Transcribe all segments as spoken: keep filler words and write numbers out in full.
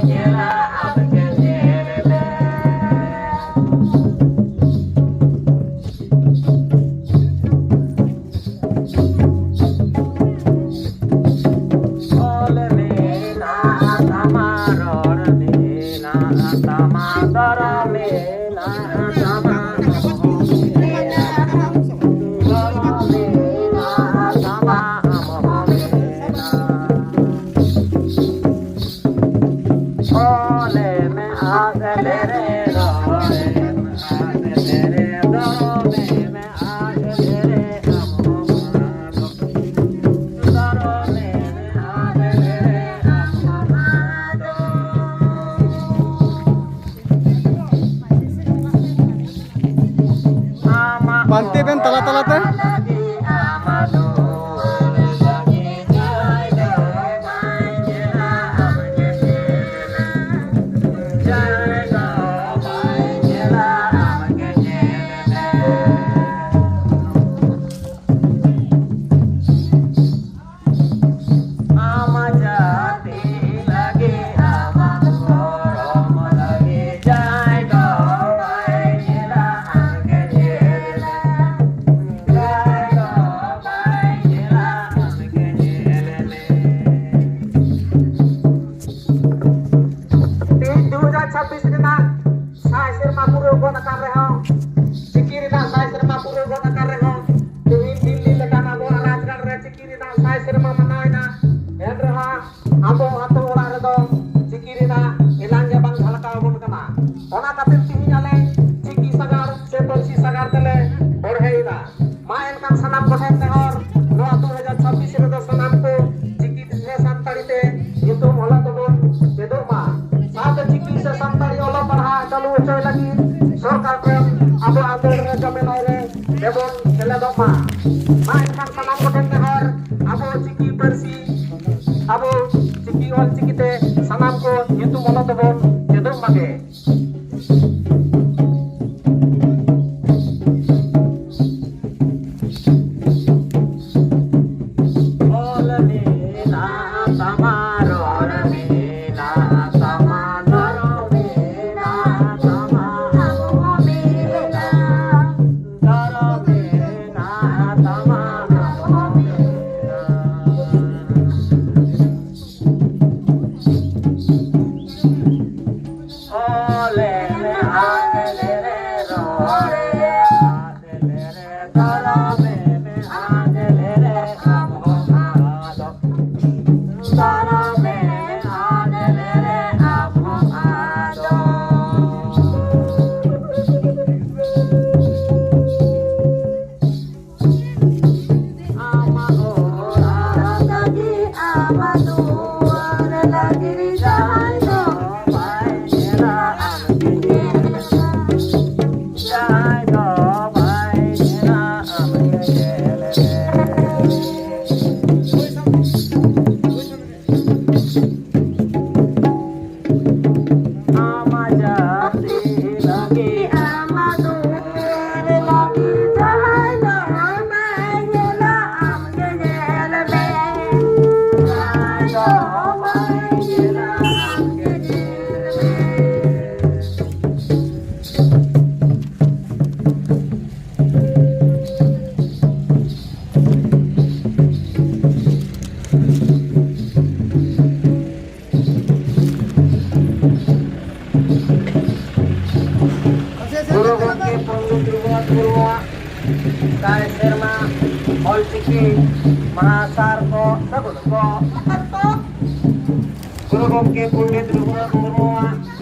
ᱧᱮᱞᱟ ᱟᱢ ᱜᱮ ᱧᱮᱞ ᱢᱮ᱾ ᱚᱞ ᱢᱮᱱᱟᱜ ᱛᱟᱢᱟ, ᱨᱚᱲ ᱢᱮᱱᱟᱜ ᱛᱟᱢᱟ, ᱫᱷᱚᱨᱚᱢ ᱢᱮᱱᱟᱜ ᱛᱟᱢᱟ, ᱫᱷᱚᱨᱚᱢ ᱢᱮᱱᱟᱜ ᱛᱟᱢᱟ, ᱟᱢ ᱦᱚᱸ ᱢᱮᱱᱟᱜ᱾ ᱚᱞ ᱢᱮ ᱟᱫ ᱞᱮᱨᱮ, ᱨᱚᱲ ᱢᱮ ᱟᱫ ᱞᱮᱨᱮ, ᱫᱷᱚᱨᱚᱢ ᱢᱮ ᱟᱫ ᱞᱮᱨᱮ, ᱟᱢ ᱦᱚᱸ ᱢᱮᱱᱟᱜ᱾ ᱯᱟᱱᱛᱮ ᱵᱮᱱ ᱛᱟᱞᱟ ᱛᱟᱞᱟᱛᱮ᱾ ᱟᱢᱟᱜ ᱡᱟᱹᱛᱤ ᱞᱟᱹᱜᱤᱫ, ᱟᱢᱟᱜ ᱫᱷᱚᱨᱚᱢ ᱞᱟᱹᱜᱤᱫ, ᱡᱟᱦᱟᱸᱭ ᱫᱚ ᱵᱟᱭ ᱧᱮᱞᱟ ᱟᱢᱜᱮ ᱧᱮᱞ ᱢᱮ, ᱡᱟᱦᱟᱸᱭ ᱫᱚ ᱵᱟᱭ ᱧᱮᱞᱟ ᱟᱢᱜᱮ ᱧᱮᱞ ᱢᱮ᱾ ᱛᱮᱦᱮᱧ ᱫᱩ ᱦᱟᱡᱟᱨ ᱪᱷᱟᱵᱵᱤᱥ ᱨᱮᱱᱟᱜ ᱥᱟᱭ ᱥᱮᱨᱢᱟ ᱯᱩᱨᱟᱹᱣ ᱜᱚᱫ ᱟᱠᱟᱱ ᱨᱮᱦᱚᱸ, ᱪᱤᱠᱤ ᱨᱮᱱᱟᱜ ᱥᱟᱭ ᱥᱮᱨᱢᱟ ᱯᱩᱨᱟᱹᱣ ᱜᱚᱫ ᱟᱠᱟᱱ ᱨᱮᱦᱚᱸ, ᱛᱮᱦᱮᱧ ᱫᱤᱞᱞᱤ ᱞᱮᱠᱟᱱ ᱟᱵᱚᱣᱟᱜ ᱨᱟᱡᱽᱜᱟᱲ ᱨᱮ ᱪᱤᱠᱤ ᱨᱮᱱᱟᱜ ᱥᱟᱭ ᱥᱮᱨᱢᱟ ᱢᱟᱱᱟᱣ ᱮᱱᱟ᱾ ᱮᱱ ᱨᱮᱦᱚᱸ ᱟᱵᱚ ᱟᱛᱳ ᱚᱲᱟᱜ ᱨᱮᱫᱚ ᱪᱤᱠᱤ ᱨᱮᱱᱟᱜ ᱮᱞᱟᱝ ᱜᱮ ᱵᱟᱝ ᱡᱷᱟᱞᱠᱟᱣ ᱟᱵᱚᱱ ᱠᱟᱱᱟ᱾ ᱚᱱᱟ ᱠᱷᱟᱹᱛᱤᱨ ᱛᱮᱦᱮᱧ ᱟᱞᱮ ᱪᱤᱠᱤ ᱥᱟᱜᱟᱲ ᱥᱮ ᱯᱟᱹᱨᱥᱤ ᱥᱟᱜᱟᱲ ᱛᱮᱞᱮ ᱵᱚᱲᱦᱮᱭᱮᱫᱟ᱾ ᱢᱟ ᱮᱱᱠᱷᱟᱱ ᱥᱟᱱᱟᱢ ᱠᱚᱴᱷᱮᱱ ᱱᱮᱦᱚᱨ, ᱱᱚᱣᱟ ᱫᱩ ᱦᱟᱡᱟᱨ ᱪᱷᱟᱵᱵᱤᱥ ᱨᱮᱫᱚ ᱥᱟᱱᱟᱢ ᱠᱚ ᱪᱤᱠᱤ ᱥᱮ ᱥᱟᱱᱛᱟᱲᱤ ᱛᱮ ᱧᱩᱛᱩᱢ ᱚᱞᱚᱜ ᱫᱚᱵᱚᱱ ᱪᱮᱫᱚᱜ ᱢᱟ᱾ ᱥᱟᱶᱛᱮ ᱪᱤᱠᱤ ᱥᱮ ᱥᱟᱱᱛᱟᱲᱤ ᱚᱞᱚᱜ ᱯᱟᱲᱦᱟᱜ ᱪᱟᱹᱞᱩ ᱦᱚᱪᱚᱭ ᱞᱟᱹᱜᱤᱫ ᱥᱚᱨᱠᱟᱨ ᱴᱷᱮᱱ ᱟᱵᱚ ᱟᱸᱫᱳᱲ ᱨᱮ ᱡᱚᱢᱮᱞᱟᱭ ᱨᱮ ᱫᱮᱵᱚᱱ ᱥᱮᱞᱮᱫᱚᱜ ᱢᱟ᱾ ᱢᱟ ᱮᱱᱠᱷᱟᱱ ᱥᱟᱱᱟᱢ ᱠᱚᱴᱷᱮᱱ ᱱᱮᱦᱚᱨ, ᱟᱵᱚ ᱪᱤᱠᱤ ᱯᱟᱹᱨᱥᱤ, ᱟᱵᱚ ᱪᱤᱠᱤ ᱚᱞ ᱪᱤᱠᱤ ᱛᱮ ᱥᱟᱱᱟᱢ ᱠᱚ ᱧᱩᱛᱩᱢ ᱚᱞᱚᱜ ᱫᱚᱵᱚᱱ ᱪᱮᱫᱚᱜ ᱢᱟᱜᱮ᱾ ᱚᱞ ᱢᱮᱱᱟᱜ ᱛᱟᱢᱟ, ᱨᱚᱲ ᱢᱮᱱᱟᱜ ᱛᱟᱢᱟ᱾ ᱜᱩᱨᱩ ᱜᱚᱢᱠᱮ ᱯᱚᱱᱰᱤᱛ ᱨᱚᱜᱷᱩᱱᱟᱛᱷ ᱢᱩᱨᱢᱩᱣᱟᱜ ᱥᱟᱭ ᱥᱮᱨᱢᱟ ᱚᱞᱪᱤᱠᱤ ᱢᱟᱦᱟ ᱥᱟᱨ ᱠᱚ ᱥᱟᱹᱜᱩᱱ ᱠᱚ᱾ ᱜᱩᱨᱩ ᱜᱚᱢᱠᱮ ᱯᱚᱱᱰᱤᱛ ᱨᱚᱜᱷᱩᱱᱟᱛᱷ ᱢᱩᱨᱢᱩᱣᱟᱜ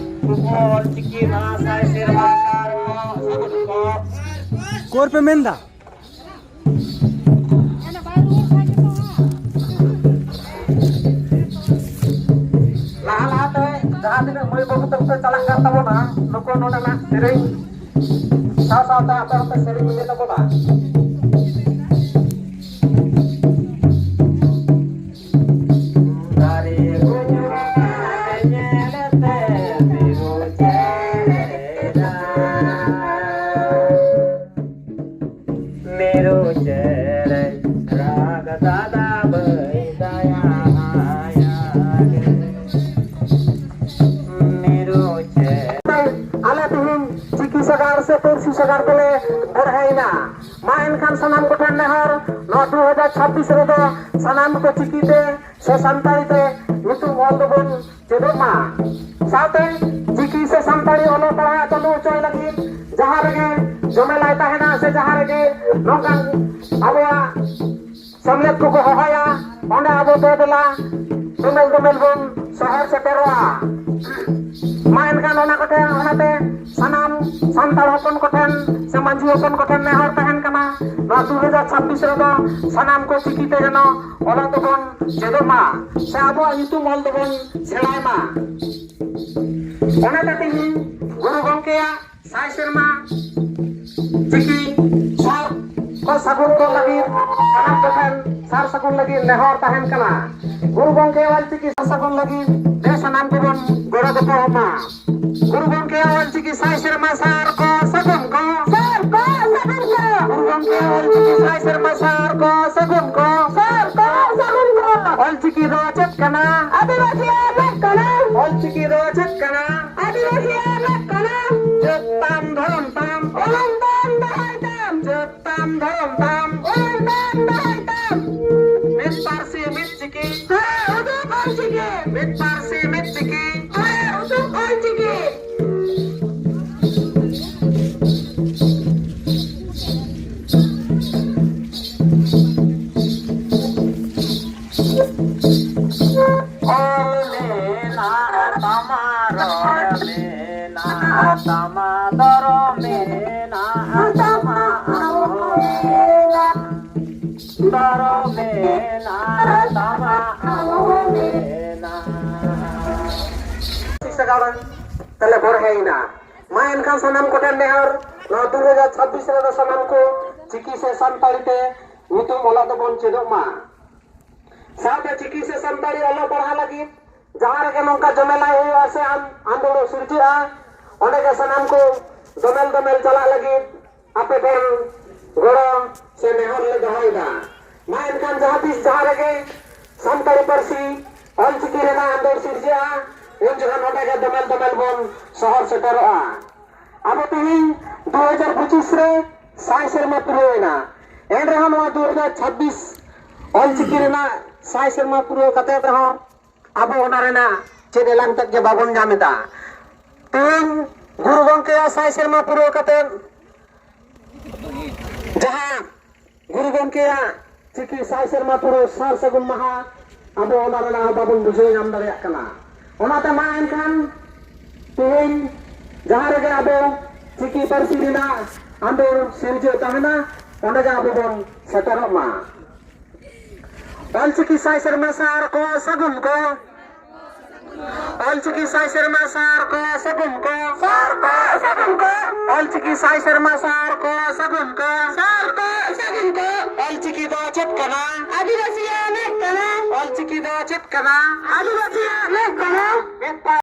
ᱠᱩᱠᱢᱩ ᱚᱞᱪᱤᱠᱤ ᱢᱟᱦᱟ ᱥᱟᱭ ᱥᱮᱨᱢᱟ ᱥᱟᱨ ᱠᱚ ᱥᱟᱹᱜᱩᱱ ᱠᱚ᱾ ᱠᱚᱨ ᱯᱮ ᱢᱮᱱᱫᱟ? ᱞᱟᱦᱟ ᱞᱟᱦᱟᱛᱮ ᱡᱟᱦᱟᱸ ᱛᱤᱱᱟᱹᱜ ᱢᱟᱹᱭ ᱵᱟᱹᱵᱩ ᱛᱟᱠᱚ ᱠᱚ ᱪᱟᱞᱟᱜ ᱠᱟᱱ ᱛᱟᱵᱚᱱᱟ, ᱱᱩᱠᱩ ᱱᱚᱰᱮᱱᱟᱜ ᱥᱮᱨᱮᱧ ᱥᱟᱶ ᱥᱟᱶᱛᱮ ᱟᱯᱮ ᱦᱚᱸᱯᱮ ᱥᱮᱨᱮᱧ ᱤᱫᱤ ᱛᱟᱵᱚᱱᱟ᱾ ᱫᱟᱨᱮ ᱜᱩᱡᱩᱜ ᱠᱟᱱ ᱧᱮᱞᱛᱮ ᱢᱤᱨᱩ ᱪᱮᱬᱮ ᱫᱚ ᱢᱤᱨᱩ ᱪᱮᱬᱮ ᱨᱟᱜᱽ ᱫᱟᱫᱟ ᱵᱟᱹᱭ ᱫᱟᱭᱟ ᱟᱭᱟ ᱜᱮ᱾ ᱢᱤᱨᱩ ᱪᱮᱬᱮ᱾ ᱟᱞᱮ ᱛᱮᱦᱮᱧ ᱪᱤᱠᱤ ᱥᱟᱜᱟᱲ ᱥᱮ ᱯᱟᱹᱨᱥᱤ ᱥᱟᱜᱟᱲ ᱛᱮᱞᱮ ᱵᱚᱲᱦᱮᱭᱮᱱᱟ᱾ ᱢᱟ ᱮᱱᱠᱷᱟᱱ ᱥᱟᱱᱟᱢ ᱠᱚᱴᱷᱮᱱ ᱱᱮᱦᱚᱨ, ᱱᱚᱣᱟ ᱫᱩ ᱦᱟᱡᱟᱨ ᱪᱷᱟᱵᱵᱤᱥ ᱨᱮᱫᱚ ᱥᱟᱱᱟᱢ ᱠᱚ ᱪᱤᱠᱤᱛᱮ ᱥᱮ ᱥᱟᱱᱛᱟᱲᱤ ᱛᱮ ᱧᱩᱛᱩᱢ ᱚᱞ ᱫᱚᱵᱚᱱ ᱪᱮᱫᱚᱜ ᱢᱟ᱾ ᱥᱟᱶᱛᱮ ᱪᱤᱠᱤ ᱥᱮ ᱥᱟᱱᱛᱟᱲᱤ ᱚᱞᱚᱜ ᱯᱟᱲᱦᱟᱜ ᱪᱟᱹᱞᱩ ᱦᱚᱪᱚᱭ ᱞᱟᱹᱜᱤᱫ ᱡᱟᱦᱟᱸ ᱨᱮᱜᱮ ᱡᱚᱢᱮᱞᱟᱭ ᱛᱟᱦᱮᱱᱟ ᱥᱮ ᱡᱟᱦᱟᱸ ᱨᱮᱜᱮ ᱱᱚᱝᱠᱟᱱ ᱟᱵᱚᱣᱟᱜ ᱥᱮᱢᱞᱮᱫ ᱠᱚᱠᱚ ᱦᱚᱦᱚᱭᱟ, ᱚᱸᱰᱮ ᱟᱵᱚ ᱫᱮ ᱫᱮᱞᱟ ᱫᱚᱢᱮᱞ ᱫᱚᱢᱮᱞ ᱵᱚᱱ ᱥᱚᱦᱚᱨ ᱥᱮᱴᱮᱨᱚᱜᱼᱟ᱾ ᱢᱟ ᱮᱱᱠᱷᱟᱱ ᱚᱱᱟ ᱠᱚᱛᱮ, ᱚᱱᱟᱛᱮ ᱥᱟᱱᱟᱢ ᱥᱟᱱᱛᱟᱲ ᱦᱚᱯᱚᱱ ᱠᱚᱴᱷᱮᱱ ᱥᱮ ᱢᱟᱹᱡᱷᱤ ᱦᱚᱯᱚᱱ ᱠᱚᱴᱷᱮᱱ ᱱᱮᱦᱚᱨ ᱛᱟᱦᱮᱱ ᱠᱟᱱᱟ, ᱱᱚᱣᱟ ᱫᱩ ᱦᱟᱡᱟᱨ ᱪᱷᱟᱵᱵᱤᱥ ᱨᱮᱫᱚ ᱥᱟᱱᱟᱢ ᱠᱚ ᱪᱤᱠᱤ ᱛᱮ ᱡᱮᱱᱚ ᱚᱞᱚᱜ ᱫᱚᱵᱚᱱ ᱪᱮᱫᱚᱜ ᱢᱟ, ᱥᱮ ᱟᱵᱚᱣᱟᱜ ᱧᱩᱛᱩᱢ ᱚᱞ ᱫᱚᱵᱚᱱ ᱥᱮᱬᱟᱭ ᱢᱟ᱾ ᱚᱱᱟᱛᱮ ᱛᱮᱦᱮᱧ ᱜᱩᱨᱩ ᱜᱚᱢᱠᱮᱭᱟᱜ ᱥᱟᱭ ᱥᱮᱨᱢᱟ ᱪᱤᱠᱤ ᱥᱟᱨ ᱠᱚ ᱥᱟᱹᱜᱩᱱ ᱠᱚ ᱞᱟᱹᱜᱤᱫ ᱥᱟᱱᱟᱢ ᱠᱚᱴᱷᱮᱱ ᱥᱟᱨ ᱥᱟᱹᱜᱩᱱ ᱞᱟᱹᱜᱤᱫ ᱱᱮᱦᱚᱨ ᱛᱟᱦᱮᱱ ᱠᱟᱱᱟ᱾ ᱜᱩᱨᱩ ᱜᱚᱢᱠᱮ ᱚᱞ ᱪᱤᱠᱤ ᱥᱟᱨ ᱥᱟᱹᱜᱩᱱ ᱞᱟᱹᱜᱤᱫ ᱛᱮ ᱥᱟᱱᱟᱢ ᱠᱚᱵᱚᱱ ᱜᱚᱲᱚ ᱜᱚᱯᱚᱲᱚᱜ ᱢᱟ᱾ ᱜᱩᱨᱩ ᱜᱚᱢᱠᱮ ᱚᱞ ᱪᱤᱠᱤ ᱥᱟᱭ ᱥᱮᱨᱢᱟ ᱥᱟᱨ ᱠᱚ ᱥᱟᱹᱜᱩᱱ ᱠᱚ᱾ ᱥᱟᱨ ᱠᱚ ᱥᱟᱹᱜᱩᱱ ᱠᱚ᱾ ᱜᱩᱨᱩ ᱜᱚᱢᱠᱮ ᱚᱞ ᱪᱤᱠᱤ ᱥᱟᱭ ᱥᱮᱨᱢᱟ ᱥᱟᱨ ᱠᱚ ᱥᱟᱹᱜᱩᱱ ᱠᱚ᱾ ᱥᱟᱨ ᱠᱚ ᱥᱟᱹᱜᱩᱱ ᱠᱚ᱾ ᱚᱞ ᱪᱤᱠᱤ ᱫᱚ ᱪᱮᱫ ᱠᱟᱱᱟ? ᱟᱹᱫᱤᱵᱟᱹᱥᱤᱭᱟᱜ ᱢᱮᱫ ᱠᱟᱱᱟ᱾ ᱚᱞ ᱪᱤᱠᱤ ᱫᱚ ᱪᱮᱫ ᱠᱟᱱᱟ? ᱟᱹᱫᱤᱵᱟᱹᱥᱤᱭᱟᱜ ᱢᱮᱫ ᱠᱟᱱᱟ᱾ ᱡᱟᱹᱛ ᱛᱟᱢ ᱫᱷᱚᱨᱚᱢ ᱛᱟᱢ᱾ ᱩᱨᱩᱢ ᱛᱟᱢ ᱫᱚᱦᱚᱭ ᱛᱟᱢ᱾ ᱡᱟᱹᱛ ᱛᱟᱢ ᱫᱷᱚᱨᱚᱢ ᱛᱟᱢ᱾ ᱩᱨᱩᱢ ᱛᱟᱢ ᱫᱚᱦᱚᱭ ᱛᱟᱢ᱾ ᱢᱤᱫ ᱯᱟᱹᱨᱥᱤ ᱢᱤᱫ ᱪᱤᱠᱤ᱾ ᱦᱮᱸ, ᱩᱫᱩᱜ ᱚᱞ ᱪᱤᱠᱤ᱾ ᱢᱤᱫ ᱯᱟᱹᱨᱥᱤ ᱢᱤᱫ ᱪᱤᱠᱤ᱾ ᱦᱮᱸ, ᱩᱫᱩᱜ ᱚᱞ ᱪᱤᱠᱤ᱾ ᱚᱞ ᱢᱮᱱᱟᱜ ᱛᱟᱢᱟ, ᱨᱚᱲ ᱢᱮᱱᱟᱜ ᱛᱟᱢᱟ, ᱫᱷᱚᱨᱚᱢ ᱢᱮᱱᱟᱜ ᱛᱟᱢᱟ, ᱟᱢ ᱦᱚᱸ ᱢᱮᱱᱟᱜ, ᱫᱷᱚᱨᱚᱢ ᱢᱮᱱᱟᱜ ᱛᱟᱢᱟ, ᱟᱢ ᱦᱚᱸ ᱢᱮᱱᱟᱜ᱾ ᱥᱟᱜᱟᱲ ᱛᱮᱞᱮ ᱵᱚᱲᱦᱮᱭᱮᱱᱟ᱾ ᱢᱟ ᱮᱱᱠᱷᱟᱱ ᱥᱟᱱᱟᱢ ᱠᱚᱴᱷᱮᱱ ᱱᱮᱦᱚᱨ, ᱱᱚᱣᱟ ᱫᱩ ᱦᱟᱡᱟᱨ ᱪᱷᱟᱵᱵᱤᱥ ᱨᱮᱫᱚ ᱥᱟᱱᱟᱢ ᱠᱚ ᱪᱤᱠᱤ ᱥᱮ ᱥᱟᱱᱛᱟᱲᱤ ᱛᱮ ᱧᱩᱛᱩᱢ ᱚᱞᱚᱜ ᱫᱚᱵᱚᱱ ᱪᱮᱫᱚᱜ ᱢᱟ᱾ ᱥᱟᱶᱛᱮ ᱪᱤᱠᱤ ᱥᱮ ᱥᱟᱱᱛᱟᱲᱤ ᱚᱞᱚᱜ ᱯᱟᱲᱦᱟᱣ ᱞᱟᱹᱜᱤᱫ ᱡᱟᱦᱟᱸ ᱨᱮᱜᱮ ᱱᱚᱝᱠᱟ ᱡᱚᱢᱮᱞᱟᱭ ᱦᱩᱭᱩᱜᱼᱟ ᱥᱮ ᱟᱱ-, ᱟᱱᱫᱳᱲᱚᱱ ᱥᱤᱨᱡᱟᱹᱜᱼᱟ, ᱚᱸᱰᱮ ᱜᱮ ᱥᱟᱱᱟᱢ ᱠᱚ ᱫᱚᱢᱮᱞ ᱫᱚᱢᱮᱞ ᱪᱟᱞᱟᱜ ᱞᱟᱹᱜᱤᱫ ᱟᱯᱮ ᱴᱷᱮᱱ ᱜᱚᱲᱚ ᱥᱮ ᱱᱮᱦᱚᱨ ᱞᱮ ᱫᱚᱦᱚᱭᱮᱫᱟ᱾ ᱢᱟ ᱮᱱᱠᱷᱟᱱ ᱡᱟᱦᱟᱸ ᱛᱤᱥ ᱡᱟᱦᱟᱸ ᱨᱮᱜᱮ ᱥᱟᱱᱛᱟᱲᱤ ᱯᱟᱹᱨᱥᱤ ᱚᱞᱪᱤᱠᱤ ᱨᱮᱱᱟᱜ ᱟᱱᱫᱳᱲ ᱥᱤᱨᱡᱟᱹᱜᱼᱟ, ᱩᱱ ᱡᱚᱠᱷᱚᱱ ᱱᱚᱰᱮ ᱜᱮ ᱫᱚᱢᱮᱞ ᱫᱚᱢᱮᱞ ᱵᱚᱱ ᱥᱚᱦᱚᱨ ᱥᱮᱴᱮᱨᱚᱜᱼᱟ᱾ ᱟᱵᱚ ᱛᱮᱦᱮᱧ ᱫᱩ ᱦᱟᱡᱟᱨ ᱯᱚᱸᱪᱤᱥ ᱨᱮ ᱥᱟᱭ ᱥᱮᱨᱢᱟ ᱯᱩᱨᱟᱹᱣ ᱮᱱᱟ᱾ ᱮᱱ ᱨᱮᱦᱚᱸ ᱱᱚᱣᱟ ᱫᱩ ᱦᱟᱡᱟᱨ ᱪᱷᱟᱵᱵᱤᱥ ᱚᱞᱪᱤᱠᱤ ᱨᱮᱱᱟᱜ ᱥᱟᱭ ᱥᱮᱨᱢᱟ ᱯᱩᱨᱟᱹᱣ ᱠᱟᱛᱮ ᱨᱮᱦᱚᱸ ᱟᱵᱚ ᱚᱱᱟ ᱨᱮᱱᱟᱜ ᱪᱮᱫ ᱮᱞᱟᱝ ᱛᱮᱫ ᱜᱮ ᱵᱟᱵᱚᱱ ᱧᱟᱢ ᱮᱫᱟ᱾ ᱛᱮᱦᱮᱧ ᱜᱩᱨᱩ ᱜᱚᱢᱠᱮᱭᱟᱜ ᱥᱟᱭ ᱥᱮᱨᱢᱟ ᱯᱩᱨᱟᱹᱣ ᱠᱟᱛᱮ ᱡᱟᱦᱟᱸ ᱜᱩᱨᱩ ᱜᱚᱢᱠᱮᱭᱟᱜ ᱪᱤᱠᱤ ᱥᱟᱭ ᱥᱮᱨᱢᱟ ᱯᱩᱨᱟᱹᱣ ᱥᱟᱨ ᱥᱟᱹᱜᱩᱱ ᱢᱟᱦᱟ ᱟᱵᱚ ᱚᱱᱟ ᱨᱮᱱᱟᱜ ᱦᱚᱸ ᱵᱟᱵᱚᱱ ᱵᱩᱡᱷᱟᱹᱣ ᱧᱟᱢ ᱫᱟᱲᱮᱭᱟᱜ ᱠᱟᱱᱟ᱾ ᱚᱱᱟᱛᱮ ᱢᱟ ᱮᱱᱠᱷᱟᱱ ᱛᱮᱦᱮᱧ ᱡᱟᱦᱟᱸ ᱨᱮᱜᱮ ᱟᱵᱚ ᱪᱤᱠᱤ ᱯᱟᱹᱨᱥᱤ ᱨᱮᱱᱟᱜ ᱟᱸᱫᱳᱲ ᱥᱤᱨᱡᱟᱹᱣ ᱛᱟᱦᱮᱱᱟ, ᱚᱸᱰᱮ ᱜᱮ ᱟᱵᱚ ᱵᱚᱱ ᱥᱮᱴᱮᱨᱚᱜ ᱢᱟ᱾ ᱚᱞᱪᱤᱠᱤ ᱥᱟᱭ ᱥᱮᱨᱢᱟ ᱥᱟᱨ ᱠᱚ ᱥᱟᱹᱜᱩᱱ ᱠᱚ, ᱚᱞᱪᱤᱠᱤ ᱥᱟᱭ ᱥᱮᱨᱢᱟ ᱥᱟᱨ ᱠᱚ ᱥᱟᱹᱜᱩᱱ ᱠᱚ, ᱥᱟᱨ ᱠᱚ ᱥᱟᱹᱜᱩᱱ ᱠᱚ, ᱚᱞᱪᱤᱠᱤ ᱥᱟᱭ ᱥᱮᱨᱢᱟ ᱥᱟᱨ ᱠᱚ ᱥᱟᱹᱜᱩᱱ ᱠᱚ, ᱥᱟᱨ ᱠᱚ ᱥᱟᱹᱜᱩᱱ ᱠᱚ, ᱚᱞᱪᱤᱠᱤ ᱫᱚ ᱪᱮᱫ ᱠᱟᱱᱟ? ᱟᱹᱫᱤᱵᱟᱹᱥᱤᱭᱟᱜ ᱢᱮᱫ ᱠᱟᱱᱟ᱾ ᱚᱞᱪᱤᱠᱤ ᱫᱚ ᱪᱮᱫ ᱠᱟᱱᱟ? ᱟᱹᱫᱤᱵᱟᱹᱥᱤᱭᱟᱜ ᱢᱮᱫ ᱠᱟᱱᱟ᱾ ᱢᱤᱫ ᱯᱟ-